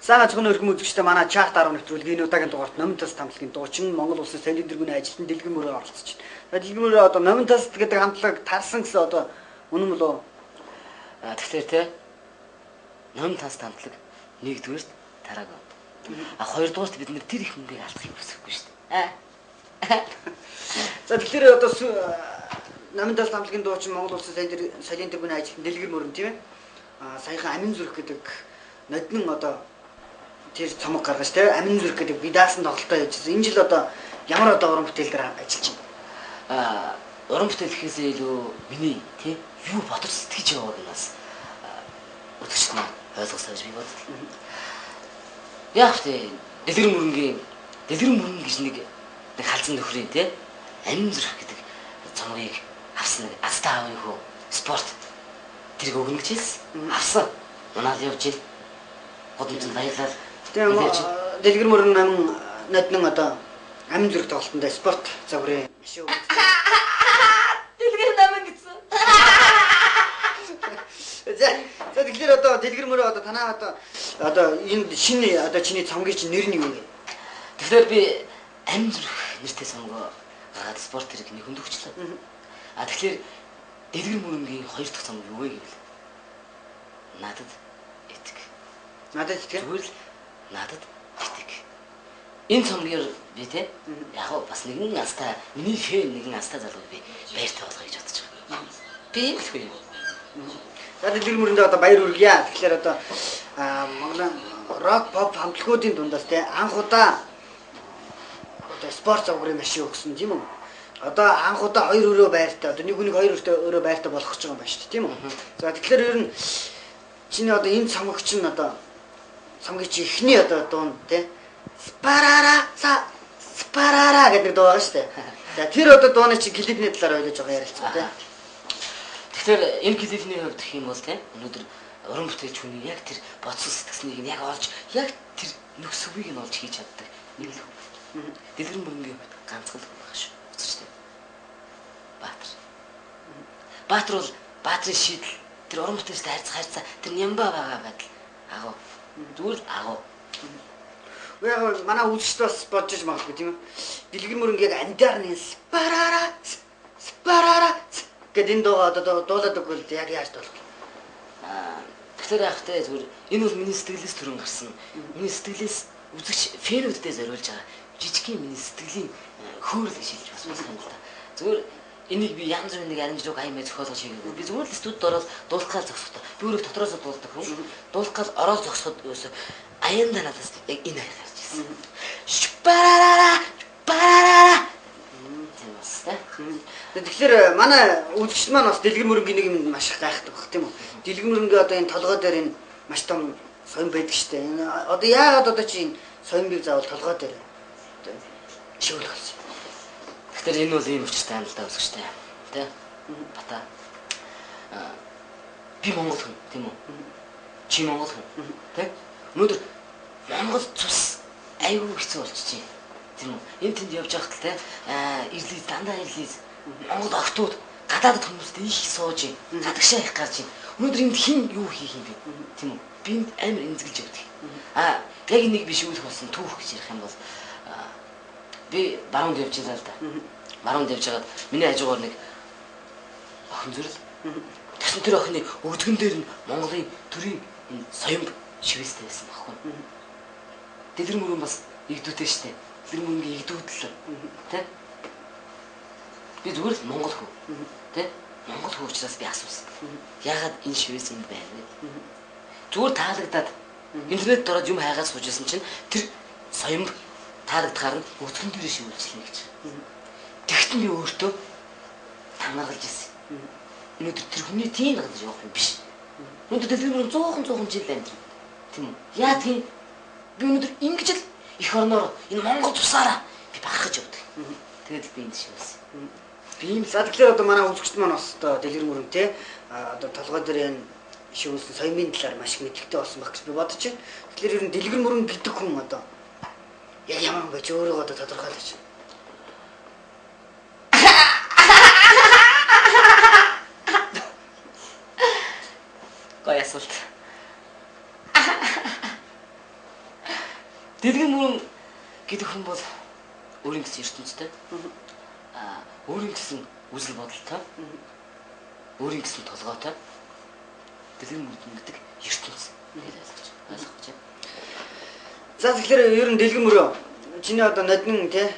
Сайн ганцхан өргөм үзэгчтэй манай чарт 10 нэвтрүүлгийн энэ удаагийн дугаарт Номин тас хамтлагийн дуучин Монгол улсын соёлын дэргэний ажилтан Дэлгэн мөрөө оролцож байна. Дэлгэн мөрөө одоо Номин тас гэдэг хамтлаг тарсан гэсэн одоо үнэн болов уу? Тэгэхээр те Номин тас хамтлаг нэгдүгээрт тараагүй. А хоёрдугаарт бид нэр тэр их мөнгийг алдахыг хүсэхгүй шүү дээ. За тэгэхээр одоо Номин тас хамтлагийн дуучин Монгол улсын соёлын дэргэний ажилтан Дэлгэр мөрөн тийм ээ. А саяхан Амин зүрх гэдэг ноднин одоо тэр цомог гаргаж те Амин зүрх гэдэг би даасан тоглолтоо хийжсэн. Энэ жил одоо ямар одоо уран бүтээл дээр ажиллаж байна? А уран бүтээл гэхээсээ илүү миний те юу бодож сэтгэж яваад нас үзэгчд маань ойлгосоо гэж би боддог. Яг тэ Дэлгэр мөрөн гэж нэг халзан нөхрийн те Амин зүрх гэдэг цомгийг авсан нэг азтай аавын хөө спорт тэрийг өгнө гэж хэлсэн. Авсан. Унаал явж ийн. Гудамжинд баярлал. Тийм Дэлгэр мөрөн амин ноднон одоо амин зүрх тоглолтонд спорт загварын машин өгсөн. Дэлгэр намын гэсэн. За тэгэхээр одоо Дэлгэр мөрөө одоо танаа одоо энэ шинэ одоо чиний цомгийн чинь нэр нь юу вэ? Тэгэхээр би амин зүрх нэртэй цомгоо гаргаад спорт тэрэг нэг хөндөгчлээ. А тэгэхээр Дэлгэр мөрөнгийн хоёр дахь цомог юу вэ гэвэл надад итг. Надад итг. Зүгээр л надад итг. Энэ цомгээр би те яг бас нэгэн астай миний фэн нэгэн астай залуу би баяртай болгоё гэж бодож байгаа. Би юм л хөө. За Дэлгэр мөрөндөө одоо баяр хүргье. Тэгэхээр одоо Монголын рок поп хамтлагуудын дундаас те анх удаа одоо спорт загварын машин өгсөн тийм үү? Одоо анх удаа хоёр өрөө байртай одоо нэг хүнийг хоёр өрөө байртай болох гэж байгаа юм байна шүү дээ тийм үү? За тэгэхээр ер нь чиний одоо энэ цомог чинь одоо цомгийн чи эхний одоо дуун те спарара са спарара гэдэг дуу байгаа шүү дээ. За тэр одоо дууны чи клипний талаар ойлгож байгаа ярилцгаа те. Тэгэхээр энэ клипний хувьд гэх юм бол те өнөөдөр уран бүтээлч хүний яг тэр бодсон сэтгэснийг нь яг олж яг тэр нөхсөвийг нь олж хийж чаддаг нэг л хүн. Дэлгэр мөрөнгийн хувьд ганцхан л хүн байгаа шүү. Үзэж те. Баатар. Баатар бол Баатрын шийдэл тэр уран бүтээлчтэй харьцаа тэр нямба байгаа байдал агуу. Зүгээр л агуу. Яг манай үзэгчд бас бодож магадгүй тийм ээ. Дэлгэр мөрөнг яг андаар нь спарара спарара гэд энэ дуугаа одоо дуулаад өгвөл яг яаж дуулах вэ? Тэгэхээр яг тэ зүгээр энэ бол миний сэтгэлээс төрөн гарсан. Миний сэтгэлээс үзэгч фэнүүддээ зориулж байгаа жижигхэн миний сэтгэлийн хөөрөл гэж хэлж бас болох юм л та. Зүгээр энийг би янз бүрийн нэг аранжирог аймаа зохиолгож хийгээгүй. Би зүгээр л студид ороод дуулах гал зогсохдоо. Би өөрөө дотроосоо дуулдаг хүн. Дуулах гал ороод зогсоход ерөөсөө аяндаа надаас яг энэ аяг гарч ирсэн. Шпарарара парарара тийм бас тэ. Тэгэхээр манай үзэгчд маань бас Дэлгэр мөрөнгийн нэг юм маш их гайхдаг баг тийм үү? Дэлгэр мөрөнгийн одоо энэ толгой дээр энэ маш том соён байдаг штэ. Энэ одоо яагаад одоо чи энэ соёнбыг заавал толгой дээр шивүүлэх болсон? Тэгэхээр энэ бол ийм учиртай юм л да үзэгчтэй. Тэ? Бата. Би монгол хүн тийм үү? Чи монгол хүн. Тэ? Өнөөдөр Монгол цус аюу хэцүү болчихжээ. Тийм үү? Энэ тэнд явж байхад л тэ ирлиз дандаа ирлиз Монгол охтууд гадаадд хүмүүстэй их сууж, гадагшаа их гарч байна. Өнөөдөр энд хэн юу хийх юм бэ? Тийм үү? Би энд амар эмзэглэж явдаг. А яг энийг би шүүлэх болсон түүх гэж ярих юм бол би баруунд явж байлаа л да. Баруунд явж байгаад миний хажуугаар нэг охин зүрэл. Тэгсэн тэр охины өвдгөн дээр нь Монголын төрийн энэ соёмб шивээстэй байсан байхгүй. Дэлгэр мөрөн бас игдүүтэй штэ. Дэлгэр мөрөнгийн игдүүтэл тэ. Би зүгээр л монгол хүү. Тэ? Монгол хүү учраас би асуусан. Яагаад энэ шивээс энд байна вэ? Зүгээр таалагдаад интернет ороод юм хайгаад сууж исэн чинь тэр соёмб таалагдахаар нь өвдгөн дээрээ шивүүлчихлээ гэж. Тэгтэн би өөртөө тангаргалж ирсэн. Өнөөдөр тэр хүний тийм дагаж явах юм биш. Өнөөдөр дэлгэр мөрөн 100 жил амьдрав. Тийм үү? Яа тийм би өнөөдөр ингэж л эх орноор энэ Монгол цусаараа би бахархаж явдаг. Тэгээд би энд шивүүлсэн. Би юм. За тэгэхээр одоо манай үзэгчд маань бас одоо Дэлгэр мөрөн те одоо толгой дээр энэ шивүүлсэн соёмын талаар маш их мэдлэгтэй болсон байх гэж би бодож байна. Тэгэхээр ер нь Дэлгэр мөрөн гэдэг хүн одоо яг ямар хүн бэ? Чи өөрийгөө одоо тодорхойлооч. Гоё асуулт. Дэлгэн мөрөн гэдэг хүн бол өөрийн гэсэн ертөнцтэй. Өөрийн гэсэн үзэл бодолтой. Өөрийн гэсэн толгойтой. Дэлгэн мөрөн гэдэг ертөнц гэж ойлгож байна. За, тэгэхээр ер нь дэлгэн мөрөө чиний одоо ноднин тий